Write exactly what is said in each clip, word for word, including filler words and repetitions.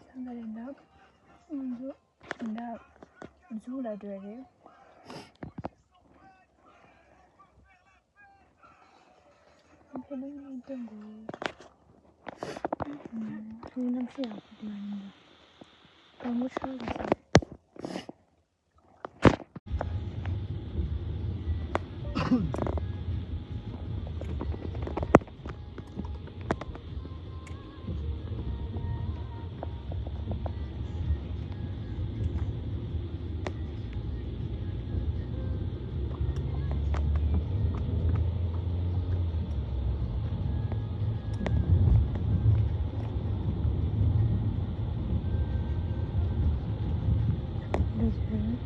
ཚང་མ་རེད་འདུག་ང་ཚོ་འདི་འདྲ་ཟུག་ལ་འགྲོ་རེད། ཕེ་ནང་ནས་སྟོན་དགོས། ཨུ་ཧུམ། ཁོའི་གནམ་གཤིས་ཡག་པོ་དེ་མ་ཡིན་པ། དང་པོ་ཆར་གྱིས་ཟིན།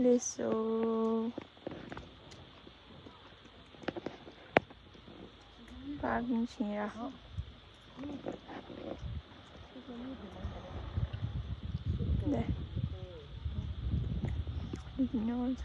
ལགས་སོ། པར་ཀིང་ཕྱིན་ཡ། ལེ། ཉོ།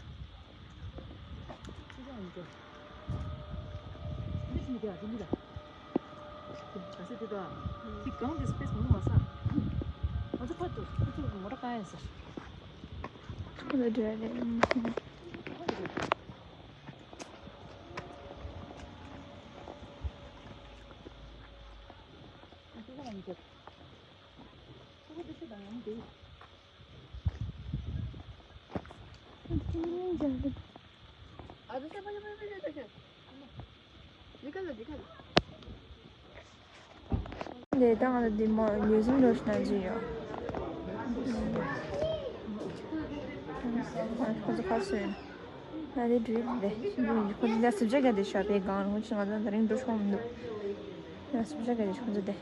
ལས་དང་ང་ལ་འདི་མོ་ལུས་སེམས་འགྲོ་ཤི་ན་ཅི་ཡོད། ཁོ་ཚོ་ཁ་སོན། ང་དེ་འགྲུལ་ལས་ཁོ་ཚོ་ལ་སུབ་ཇ་ག་དེ་ཤོག་པའི་སྒང་ལ་ཁོ་ཚོ་ང་ཚོ་ད་རིང་འགྲོ་ཆོག་མི་འདུག་ང་སུབ་ཇ་ག་དེ་ཤོག་ཁོ་ཚོ་དེ།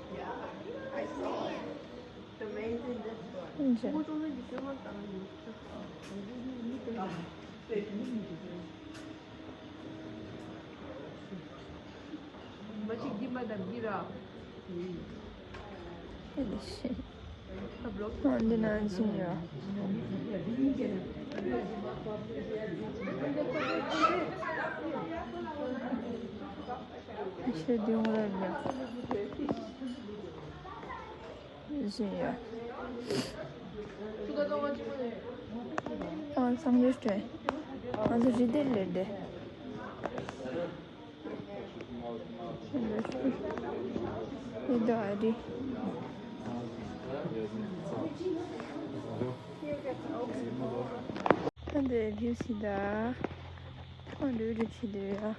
འདི་ན་ཟིན་ཡོད། ཤེས་དུས་ངོ་ལ་ལ་ཟིན་ཡོད། ཨང་སང་ཡོད་དྲན། ང་ཚོ་རི་དེར་ལེར་དེ། འདི་ད་ཨ་རི། ད་འདི་བིའུ་ཞིག་ད། ཁོང་འགྲོ་འགྲོ་བྱེད་འདོད་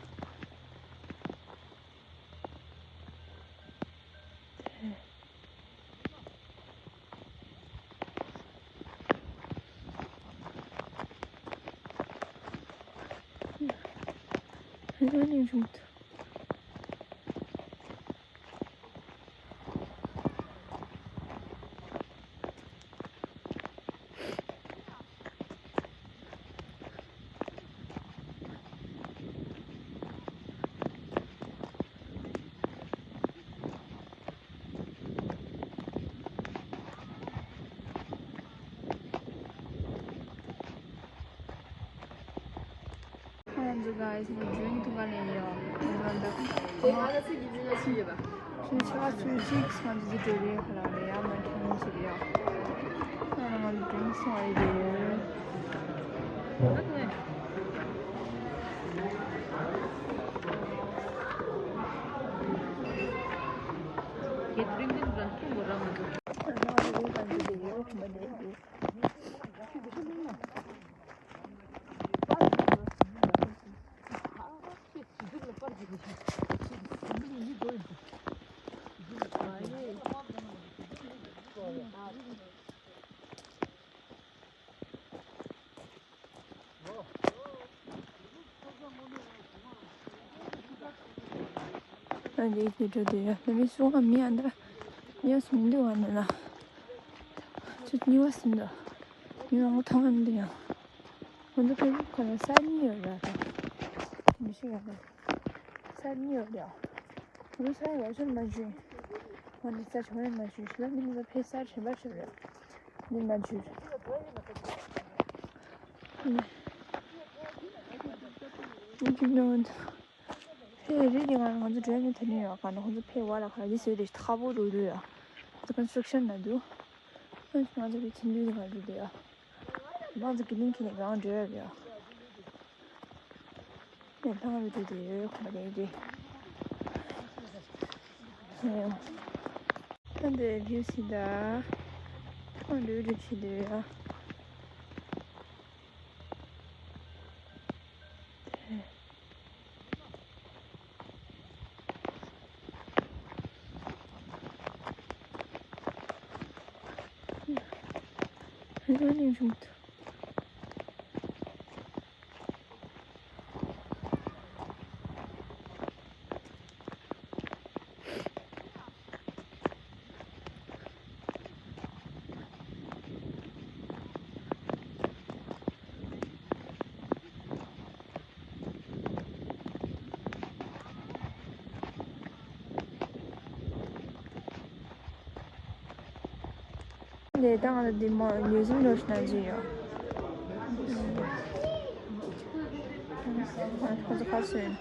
ཡ། ང་ཚོ་ག་ཨེ་སི་ནི་ཌི་རིང་ཐུག་ག་ལེན་ཡོད། ང་ཚོ་འདི་ཁྱིམ་ཆ་ཚོད་ཅིག་ང་ཚོ་འདི་འགྲོ་རེད་ཁ་ལག་རེད་ཡ། མ་ཁྱིམ་ཆ་རེད་ཡ། ང་ང་ཚོ་ཌི་རིང་སོང་བ་རེད། ཨ་ལས་ཀྱི་འགྲོ་དུས་ཡ་ལ་མི་སུ་ང་མི་ཨ་འདྲ་ཉོ་སུ་མི་འདུག་ཨ་ན་ན། ཚུར་ཉོ་བ་སུ་འདུག་ཉོ་ང་ཐང་ཨ་འདུག་ཡ། ང་ཚོ་ཕེ་སི་བུག་ཁ་ལ་གསར་རྙིང་ཡོད་ར་ད། མི་ཤེས་ཡ་ད། གསར་རྙིང་ཡོད་ར། ང་ཚོ་གསར་ཡོད་ཤོད་མ་བྱུང་། ང་ནི་གསར་བྱུང་ཡོད་མ་བྱུང་ཤི་ལ་མི་ནི་ཚོ་ཕེ་གསར་དྲན་པ་ཤོད་ར། ནི་མ་བྱུང་། ནི། ནི་ཁྱོད་ནི། ཧེ་རི་དེ་ང་ང་ཚོ་འགྲོ་ནས་ཐོན་ནས་ཡོད་ག་ན་ཁོང་ཚོ་ཕེ་བ་ལ་ཁ་ལ་དེ་སོས་དེ་ཐག་པོ་རུ་རུ་ཡོད། ང་ཚོ་ཀོན་སི་ཊྲག་ཤན་ན་འདུག་ང་ཚོ་ཕེ་ཚིན་དུས་དེ་ང་རུ་དེ་ཡོད། ང་ཚོ་གི་ལིང་ཁི་ནས་གང་འགྲོ་ཡོད་ཡོད། ནས་ཐང་རུ་དེ་དེ་ཡོད་ཁོ་ན་དེ་དེ། ད་འདི་བིའུ་ཞིག་ད། ཁོང་འགྲོ་འགྲོ་བྱེད་དེ་ཡོད། ལས་དང་ང་ཚོ་འདི་མོ་ལུས་སེམས་འགྲོ་ཤི་ན་ཅི་ཡོད། ཁོ་ཚོ་ཁ་སོན།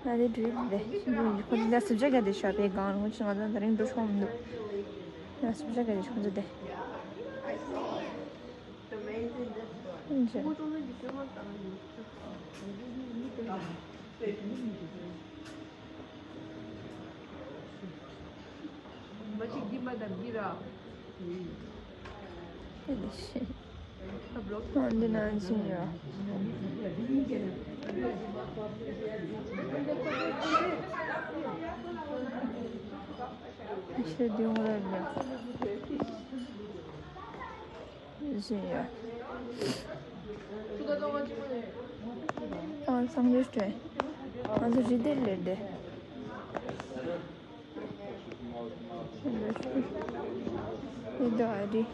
ང་ལས་འགྲོ་ཡི་རེད། ཁོ་ཚོ་ད་སུབ་ཇ་ག་དེ་ཤོག་པའི་སྒང་ལ་ཁོ་ཚོ་ང་ཚོ་ད་རིང་འགྲོ་ཆོག་མི་འདུག་ང་སུབ་ཇ་ག་དེ་ཤོག་ཁོ་ཚོ་དེ། ཨིན་ཅི། ཨ་འདི་ན་ཅི་ཡོད། ཤེས་དུས་ངོ་ལ་ཡོད། བཞིན་ཡོད། ཨང་སང་ལུས་སྤྲོད། ང་ཚོ་རི་དེར་ལེར་བསྡད། འདི་འདྲ་རེད།